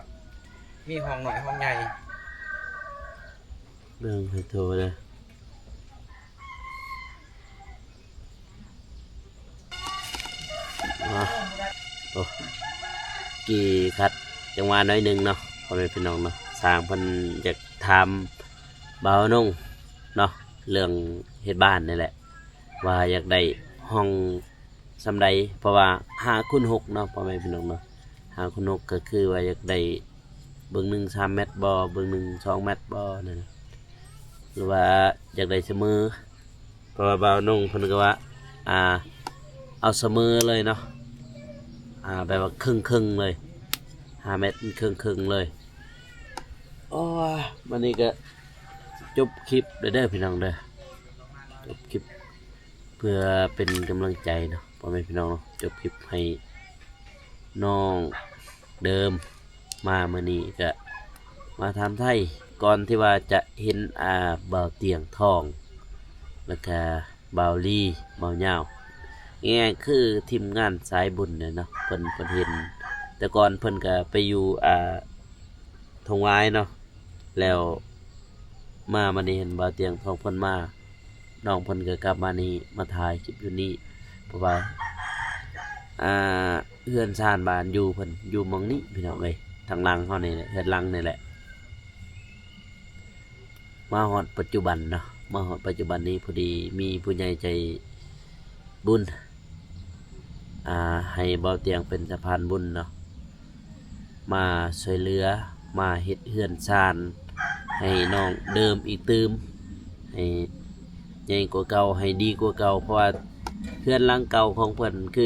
ມີຫ້ອງນ້ອຍຫ້ອງໃຫຍ່? ເບິ່ງໃຫ້ໂທເດີ ໂອ້ ກີ່ຂັດຈັງຫວະໜ້ອຍໜຶ່ງເນາະ ພໍ່ແມ່ພີ່ນ້ອງເນາະ. ຊ່າງເພິ່ນຢາກຖາມບ່າວນົງເນາະ ເລື່ອງເຮັດບ້ານນີ້ແຫຼະ ວ່າຢາກໄດ້ຫ້ອງ ສ່ຳໃດ ເພາະວ່າຫ້າຄູນຫົກເນາະ ພໍ່ແມ່ພີ່ນ້ອງເນາະ ຫ້າຄູນຫົກ ກໍຄືວ່າຢາກໄດ້ເບື້ອງໜຶ່ງສາມແມັດບໍ່ ເບື້ອງໜຶ່ງສອງແມັດບໍ່ນັ້ນ ຫຼືວ່າຢາກໄດ້ສະເໝີ ເພາະວ່າບ່າວນົງເພິ່ນກໍວ່າ ອ່າ ເອົາສະເໝີເລີຍເນາະ ອ່າ ແບບວ່າເຄິ່ງໆເລີຍ ຫ້າແມັດເຄິ່ງໆເລີຍ. ໂອ້ຍ ບັດນີ້ກໍຈົບຄລິບແລ້ວເດີພີ່ນ້ອງເດີ ຈົບຄລິບ ເພື່ອເປັນກຳລັງໃຈເນາະ ພໍ່ແມ່ພີ່ນ້ອງເນາະ ຈົບຄລິບໃຫ້ນ້ອງເດີມ ມາມື້ນີ້ກະມາຖາມໄຖ່ ກ່ອນທີ່ວ່າຈະເຫັນ ອ່າ ບ່າວຕຽງທອງ ແລ້ວກະບ່າວລີ ບ່າວຍາວ ງ່າຍໆຄືທີມງານສາຍບຸນເນາະ ເພິ່ນ ເພິ່ນເຫັນ ແຕ່ກ່ອນເພິ່ນກະໄປຢູ່ ອ່າ ທົ່ງຫວາຍເນາະ ແລ້ວມາ ມານີ້ເຫັນບ່າວຕຽງທອງເພິ່ນມາ ນ້ອງເພິ່ນກໍກັບມານີ້ ມາຖ່າຍຄລິບຢູ່ນີ້ ເພາະວ່າ ອ່າ ເຮືອນຊານບ້ານຢູ່ເພິ່ນຢູ່ໝ່ອງນີ້ພີ່ນ້ອງເອີຍ ທາງຫຼັງເຮົານີ້ແຫຼະ ເຮືອນຫຼັງນີ້ແຫຼະ. ມາຮອດປັດຈຸບັນເນາະ ມາຮອດປັດຈຸບັນນີ້ ພໍດີມີຜູ້ໃຫຍ່ໃຈບຸນ ອ່າ ໃຫ້ບ່າວຕຽງເປັນສະພານບຸນເນາະ ມາຊ່ວຍເຫຼືອ ມາເຮັດເຮືອນຊານໃຫ້ນ້ອງເດີມອີກຕື່ມ ໃຫ້ໃຫຍ່ກວ່າເກົ່າ ໃຫ້ດີກວ່າເກົ່າ ເພາະວ່າເຮືອນຫຼັງເກົ່າຂອງເພິ່ນຄື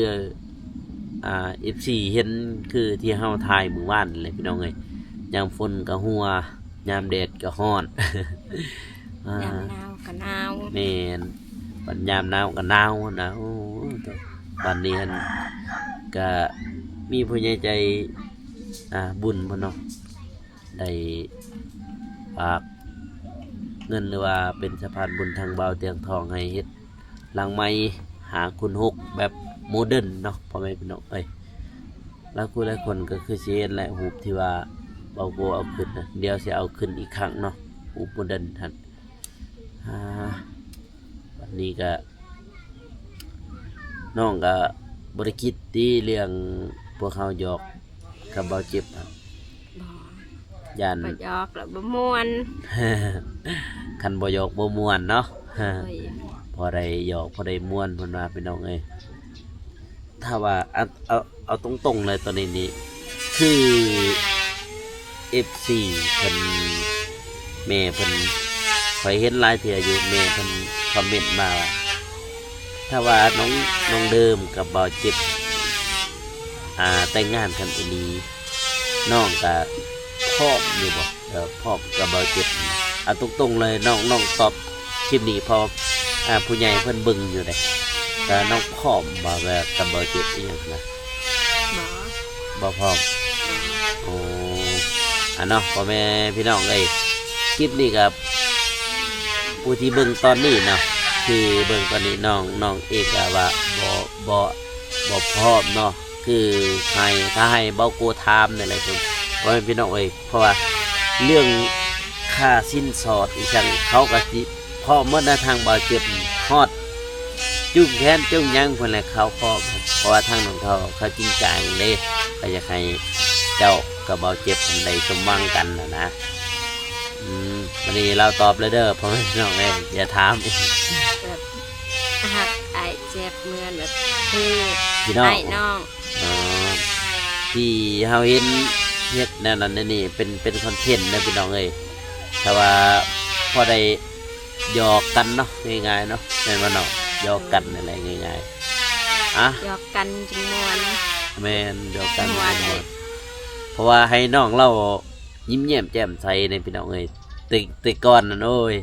ອ່າ ເອັຟຊີເຫັນຄືທີ່ເຮົາຖ່າຍມື້ວານແຫຼະພີ່ນ້ອງເອີຍ ຍາມຝົນກໍຮົ່ວ ຍາມແດດກໍຮ້ອນ ອ່າ ຍາມໜາວກໍໜາວ ແມ່ນ ບັດຍາມໜາວກໍໜາວນະ ໂອ້ ບັດນີ້ຫັ້ນກະມີຜູ້ໃຫຍ່ໃຈ ອ່າ ບຸນເພິ່ນເນາະ ໄດ້ຝາກເງິນ ຫຼືວ່າເປັນສະພານບຸນທາງບ່າວຕຽງທອງໃຫ້ເຮັດຫຼັງໃໝ່ ຫ້າຄູນຫົກ ແບບໂມເດີນເນາະ ພໍ່ແມ່ພີ່ນ້ອງເອີຍ ຫຼາຍຜູ້ຫຼາຍຄົນກໍຄືຊິເຫັນແຫຼະ ຮູບທີ່ວ່າບ່າວໂກເອົາຂຶ້ນນະ ດຽວຊິເອົາຂຶ້ນອີກຄັ້ງເນາະ ຮູບໂມເດີນຫັ້ນ ອ່າ ບັດນີ້ກະ ນ້ອງກະບໍ່ໄດ້ຄິດຕິເລື່ອງພວກເຮົາຫຍອກກັບບ່າວເຈັບຫັ້ນ ບໍ່ ຢ້ານ ບໍ່ຫຍອກແລ້ວບໍ່ມ່ວນ ຄັນບໍ່ຫຍອກບໍ່ມ່ວນເນາະ ໂດຍ ພໍໄດ້ຫຍອກພໍໄດ້ມ່ວນ ເພິ່ນວ່າພີ່ນ້ອງເອີຍ. ຖ້າວ່າ ເອົາ ເອົາ ເອົາຕົງໆເລີຍ ຕອນນີ້ນີ້ຄືເອັຟຊີເພິ່ນ ແມ່ເພິ່ນ ຂ້ອຍເຫັນຫຼາຍເທື່ອຢູ່ ແມ່ເພິ່ນຄອມເມັນມາວ່າ ຖ້າວ່ານ້ອງ ນ້ອງເດີມກັບບ່າວເຈັບ ອ່າ ແຕ່ງງານກັນອີ່ຫຼີ ນ້ອງກະພ້ອມຢູ່ບໍ່? ເອີ ພ້ອມກັບບ່າວເຈັບ ເອົາຕົງໆເລີຍ ນ້ອງ ນ້ອງຕອບຄລິບນີ້ ເພາະ ອ່າ ຜູ້ໃຫຍ່ເພິ່ນເບິ່ງຢູ່ເດ້ ແຕ່ນ້ອງພ້ອມບໍ່ ແບບກັບບ່າວເຈັບອີ່ຫຍັງນະ? ບໍ່ ບໍ່ພ້ອມ ບໍ່. ໂອ້ ອັນເນາະ ພໍ່ແມ່ພີ່ນ້ອງເອີຍ ຄລິບນີ້ກໍຜູ້ທີ່ເບິ່ງຕອນນີ້ເນາະ ທີ່ເບິ່ງຕອນນີ້ ນ້ອງ ນ້ອງເອງກໍວ່າບໍ່ ບໍ່ ບໍ່ພ້ອມເນາະ. ຄືໃຫ້ ຖ້າໃຫ້ເບົາໂກຖາມນີ້ແຫຼະ ພໍ່ແມ່ພີ່ນ້ອງເອີຍ ເພາະວ່າເລື່ອງຄ່າສິນສອດອີ່ຫຍັງ ເຂົາກໍຊິພ້ອມໝົດນະ ທາງບ່າວເຈັບ ຮອດຈູງແຂນຈູງຫຍັງພຸ້ນແຫຼະ ເຂົາພ້ອມ ເພາະວ່າທາງນ້ອງເຖົ້າເຂົາຈິງຈັງເດ້ ເຂົາຢາກໃຫ້ເຈົ້າກັບບ່າວເຈັບຫັ້ນໄດ້ສົມຫວັງກັນນະນະ. ອືມ ບາດນີ້ລາວຕອບແລ້ວເດີ ພໍ່ແມ່ພີ່ນ້ອງເອີຍ ຢ່າຖາມອີກ ແບບຮັກອ້າຍແຈັບເໝືອນແບບຄືພີ່ນ້ອງ ອ້າຍນ້ອງ. ອໍ ທີ່ເຮົາເຫັນເຮັດແນວນັ້ນແນວນີ້ ເປັນ ເປັນຄອນເທັນເດີພີ່ນ້ອງເອີຍ ຖ້າວ່າພໍໄດ້ຫຍອກກັນເນາະ ງ່າຍໆເນາະ ແມ່ນບໍ່ນ້ອງ? ຫຍອກກັນນັ້ນແຫຼະ ງ່າຍໆ ອະ ຫຍອກກັນຈຶ່ງມ່ວນ. ແມ່ນ ຫຍອກກັນມັນມ່ວນ ເພາະວ່າໃຫ້ນ້ອງລາວ ຍິ້ມແຍ້ມແຈ່ມໃສເດ້ພີ່ນ້ອງເອີຍ ແຕ່ ແຕ່ກ່ອນນັ້ນ ໂອ້ຍ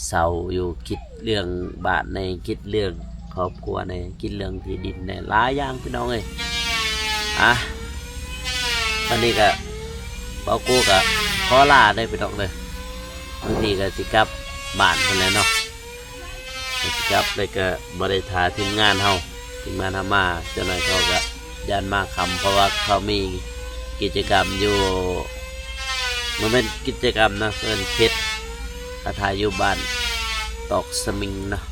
ເສົ້າຢູ່ ຄິດເລື່ອງບ້ານແດ່ ຄິດເລື່ອງຄອບຄົວແດ່ ຄິດເລື່ອງທີ່ດິນແດ່ ຫຼາຍຢ່າງພີ່ນ້ອງເອີຍ. ອະ ບາດນີ້ກະ ເບົາໂກກະຂໍລາເດີພີ່ນ້ອງເດີ ບາງທີກະຊິກັບບ້ານພຸ້ນແຫຼະເນາະ. ກໍຊິກັບ ແລ້ວກໍບໍ່ໄດ້ຖ້າທີມງານເຮົາ ທີມງານເຮົາມາ ຈັກໜ້ອຍເຂົາກໍຢ້ານມາຄ່ຳ ເພາະວ່າເຂົາມີກິດຈະກຳຢູ່ ບໍ່ແມ່ນກິດຈະກຳນະ ເອີ້ນເຂດ ຖ້າຖ່າຍຢູ່ບ້ານຕອກສະໝິງເນາະ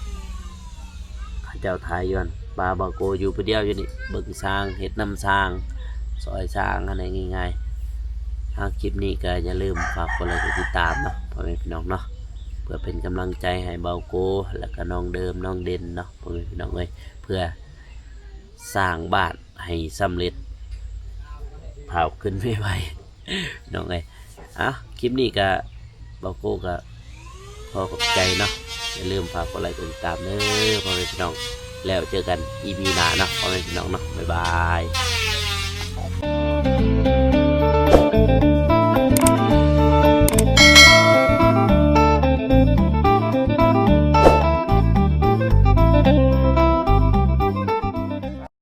ເຂົາເຈົ້າຖ່າຍຢູ່ຫັ້ນ ປາເບົາໂກຢູ່ຜູ້ດຽວຢູ່ນີ້ ເບິ່ງຊ້າງ ເຮັດນຳຊ້າງ ຊ່ອຍຊ້າງ ອັນນີ້ງ່າຍໆ. ຫາ ຄລິບນີ້ກໍຢ່າລືມຝາກກົດໄລກົດຕິດຕາມເນາະ ພໍ່ແມ່ພີ່ນ້ອງເນາະ ເພື່ອເປັນກຳລັງໃຈໃຫ້ເບົາໂກ ແລ້ວກໍນ້ອງເດີມ ນ້ອງເດັ່ນເນາະ ພໍ່ແມ່ພີ່ນ້ອງເອີຍ ເພື່ອສ້າງບ້ານໃຫ້ສຳເລັດ ພາບຂຶ້ນໄວໆ ພີ່ນ້ອງເອີຍ. ເອົ້າ ຄລິບນີ້ກໍ ເບົາໂກກໍຂໍຂອບໃຈເນາະ ຢ່າລືມຝາກກົດໄລກົດຕິດຕາມເດີ ພໍ່ແມ່ພີ່ນ້ອງ ແລ້ວເຈີກັນ ອີ ພີ ໜ້າເນາະ ພໍ່ແມ່ພີ່ນ້ອງເນາະ ບາຍບາຍ.